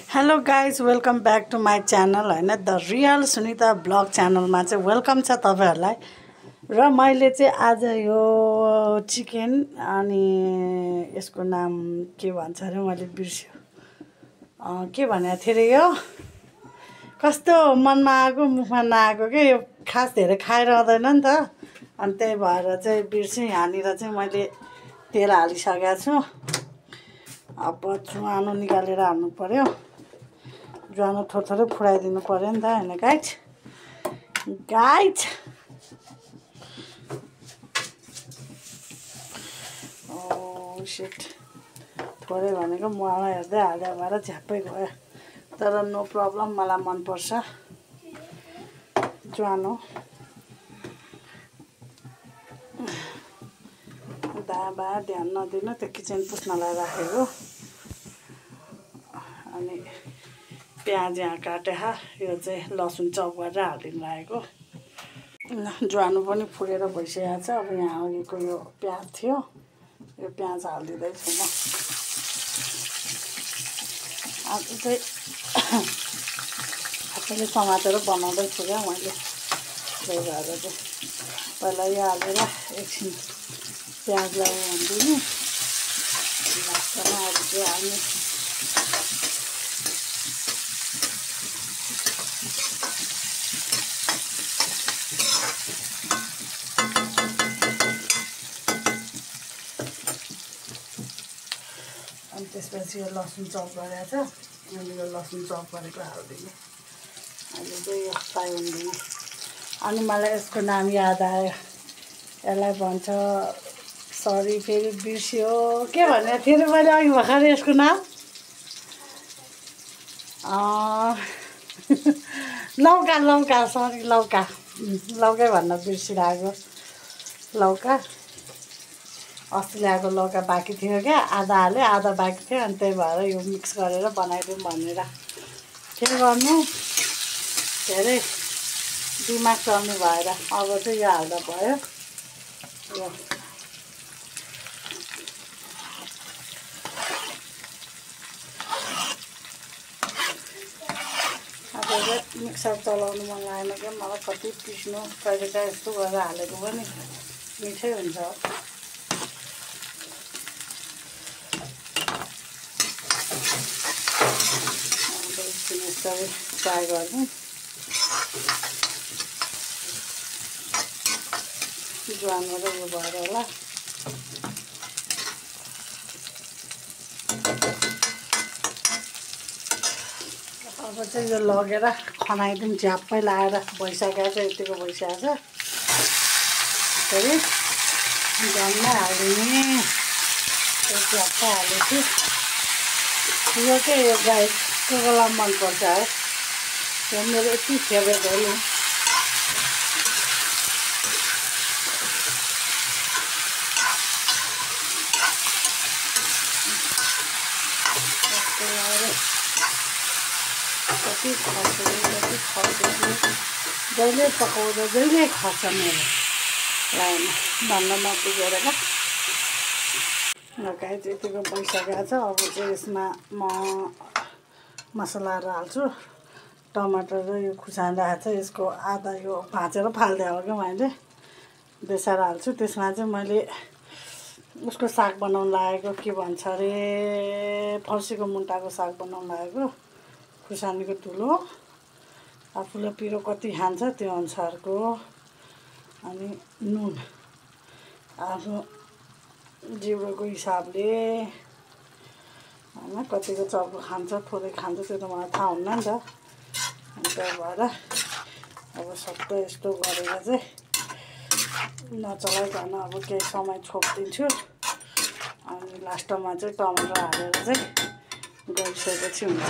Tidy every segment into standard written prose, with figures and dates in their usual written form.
Hello guys welcome back to my channel हैन the real Sunita blog च्यानलमा चाहिँ welcome छ तपाईहरुलाई। र मैले चाहिँ आज यो चिकन अनि यसको नाम के भन्छ अरे मैले बिर्स्यो के भनेको थिएँ रे यो कस्तो मनमा आएको मुखमा नआएको के यो खास धेरै खाएर आउँदैन नि त अनि त्यही भएर चाहिँ बिर्सेँ। यहाँनिर चाहिँ मैले तेल हालिसकेको छु। अब चुवानो निकालेर हाल्नु पर्यो। ज्वानो थोरै फुडाइदिनु पर्यो नि त हैन गाइज ओ शिट थोरै भनेको मलाई हेर्दै हाल्दै भएर झ्याप्पै गयो तर नो प्रब्लम मलाई मन पर्छ ज्वानो दाबा ध्यान नदिनु त्यो किचन पुस्नलाई राखेको अनि प्याज यहाँ काटे यो चाहिँ लसुन चप गरेर हालिदिनु लागेको ज्वानो पनि फुलेर भइसकेको छ। अब यहाँ अघिको यो प्याज थियो यो प्याज हालिदिँदैछु म। आज चाहिँ आफैले समातेर बनाउँदैछु क्या मैले त्यही भएर चाहिँ पहिला यो हालेर एकछिन प्याजलाई हालिदिनु लास्टमा अरू चाहिँ हाल्ने। अनि त्यसपछि यो लसुन चप गरेको छ अनि यो लसुन चप गरेको हालिदिनु। अहिले चाहिँ यो फ्राई हुँदैन। अनि मलाई यसको नाम याद आयो यसलाई भन्छ सरी फेरि बिर्स्यो के भनेको थिएँ मैले अघि भर्खर यसको नाम लौका लौका सरी लौकै भन्न बिर्सिरहेको लौका अस्ति ल्याएको लौका बाँकी थियो क्या आधा हाल्यो आधा बाँकी थियो अनि त्यही भएर यो मिक्स गरेर बनाइदिउँ भनेर के गर्नु धेरै दिमाग चल्ने भएर अब चाहिँ यो हाल्दा भयो। यो अब मिक्सर चलाउनु मन लागेन क्या मलाई कति पिस्नु कहिले काहीँ यस्तो गरेर हालेको पनि मिठै हुन्छ। यस्तै फ्राई गर्नु ज्वानो र यो भएर होला। अब चाहिँ यो लगेर खनाइदिउँ झ्याप्पै लाएर भइसकेको छ यतिको भइसकेको छ फेरि जम्मै हालिदिने त्यो झ्याप्पै हालेको छु। यो के यो गाईको बेला मनपर्छ है त्यो मेरो यति फेभरेट हो नि। कति खर्च जहिले पकाउँदा जहिले खर्च मेरो लाइन भन्न नपुगेर क्या गाई चाहिँ यतिको भइसकेको छ। अब चाहिँ यसमा म मसलाहरू हाल्छु। टमाटर र यो खुर्सानी राखेको छ यसको आधा यो भाँचेर फालिदिएको हो क्या मैले बेसार हाल्छु। त्यसमा चाहिँ मैले उसको साग बनाउनु लागेको के भन्छ अरे फर्सीको मुन्टाको साग बनाउनु लागेको खुर्सानीको धुलो आफूले पिरो कति खान्छ त्यो अनुसारको अनि नुन आफ्नो जिब्रोको हिसाबले होइन कतिको चर्को खान्छ थोरै खान्छ त्यो त मलाई थाहा हुन्न नि त अनि त्यही भएर अब सबै यस्तो गरेर चाहिँ नचलाइकन अब केही समय छोपिदिन्छु अनि लास्टमा चाहिँ टमाटर हालेर चाहिँ गरिसकेपछि हुन्छ।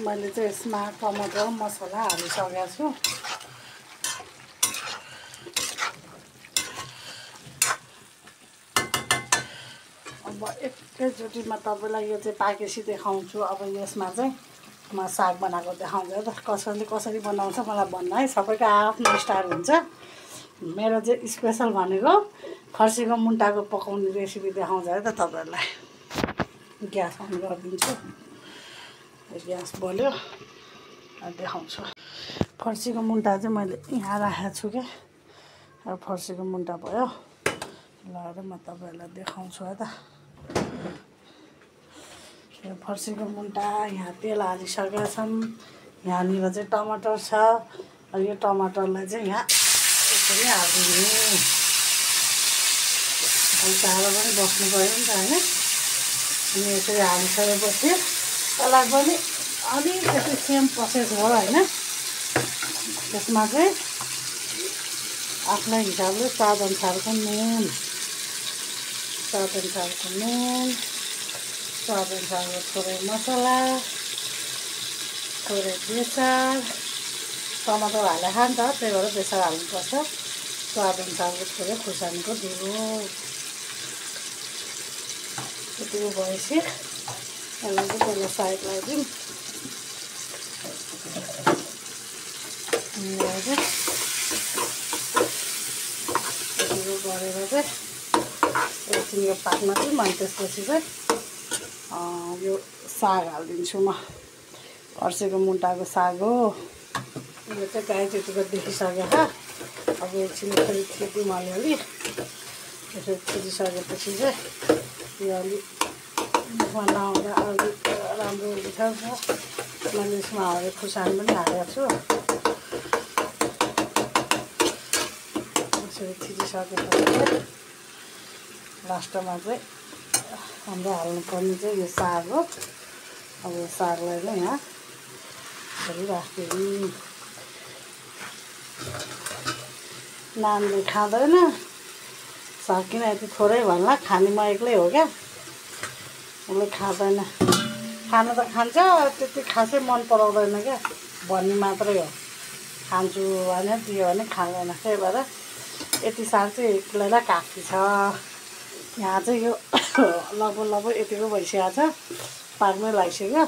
मैले चाहिँ यसमा टमाटर मसला हालिसकेको छु। अब एकैचोटिमा तपाईँलाई यो चाहिँ पाकेपछि देखाउँछु। अब यसमा चाहिँ म साग बनाएको देखाउँछु त कसरी बनाउँछ मलाई भन्नु है। सबैको आफ्नो स्टाइल हुन्छ। मेरो चाहिँ स्पेसल भनेको फर्सीको मुन्टाको पकाउने रेसिपी देखाउँछ है त तपाईँहरूलाई। ग्यास अन गरिदिन्छु। ग्यास बल्यो देखाउँछु। फर्सीको मुन्टा चाहिँ मैले यहाँ राखेको छु क्या। अब फर्सीको मुन्टा भयो ल र म तपाईँहरूलाई देखाउँछु है त। यो फर्सीको मुन्टा यहाँ तेल हालिसकेका छन्। यहाँनिर चाहिँ टमाटर छ। अब यो टमाटरलाई चाहिँ यहाँ यसरी हालिदिने। अब चारो पनि बस्नु पऱ्यो नि त होइन। अनि यसरी हालिसकेपछि यसलाई पनि अलिकति सेम प्रोसेस हो होइन। त्यसमा चाहिँ आफ्नै हिसाबले स्वादअनुसारको नुन, स्वादअनुसारको थोरै मसला, थोरै बेसार। टमाटर हालेर खान्छ त्यही भएर बेसार हाल्नुपर्छ। स्वादअनुसारको थोरै खुर्सानीको धुलो। यतिको भएपछि यसलाई चाहिँ पहिला साइड लगाइदिउँ। यतिको गरेर चाहिँ एकछिन यो पाक्न चाहिँ मैले त्यसपछि चाहिँ यो साग हालिदिन्छु म। फर्सीको मुन्टाको साग हो यो चाहिँ। गाई त्यतिको देखिसक्यो क्या। अब एकछिन यसरी थिचिदिउँ अलिअलि। यसरी थिचिसकेपछि चाहिँ यो अलिक मुखमा नआउँदा अलिक राम्रो उठ्याउँछ। मैले यसमा हरियो खुर्सानी पनि हालेको छु। यसरी थिचिसकेपछि लास्टमा चाहिँ हाम्रो हाल्नुपर्ने चाहिँ यो साग हो। अब यो सागलाई चाहिँ यहाँ यसरी राखिदिउँ। नानीले खाँदैन साग किन यति थोरै भन्ला। खाने म एक्लै हो क्या। उसले खाँदैन। खानु त खान्छ त्यति खासै मन पराउँदैन क्या। भन्ने मात्रै हो। खान्छु भने दियो भने खाँदैन। त्यही भएर यति साग चाहिँ एक्लैलाई काफी छ। यहाँ चाहिँ यो लगभग यतिको भइसकेको छ। पाक्नै लागिसक्यो।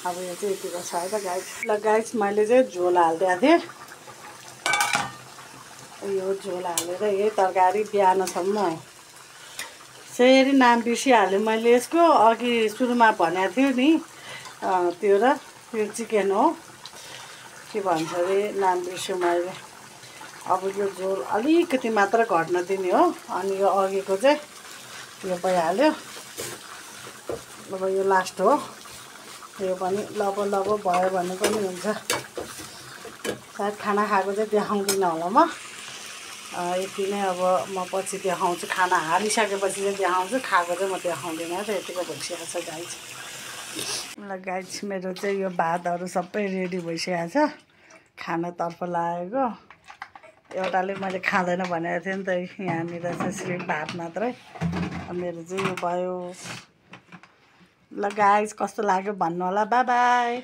अब यो चाहिँ यतिको छ है त गाइस। ल गाइस मैले चाहिँ झोल हालिदिएको थिएँ। यो झोल हालेर यही तरकारी बिहानसम्म हो। फेरि नाम बिर्सिहालेँ मैले यसको। अघि सुरुमा भनेको थियो नि त्यो र त्यो चिकन हो के भन्छ अरे नाम बिर्स्यो मैले। अब यो झोल अलिकति मात्र घट्न दिने हो। अनि यो अघिको चाहिँ यो भइहाल्यो। अब यो लास्ट हो। यो पनि लब भयो भने पनि हुन्छ। सायद खाना खाएको चाहिँ देखाउँदिनँ होला म। यति नै। अब म पछि देखाउँछु। खाना हालिसकेपछि चाहिँ देखाउँछु। खाएको चाहिँ म देखाउँदिनँ त। यतिको भइसकेको छ गाइस। ल गाइस मेरो चाहिँ यो भातहरू सबै रेडी भइसकेको छ। खानातर्फ लागेको। एउटाले मैले खाँदैन भनेको थिएँ नि त। यहाँनिर चाहिँ सिर्फ भात मात्रै। मेरो चाहिँ यो भयो। ल गाइस कस्तो लाग्यो भन्नु होला। By by.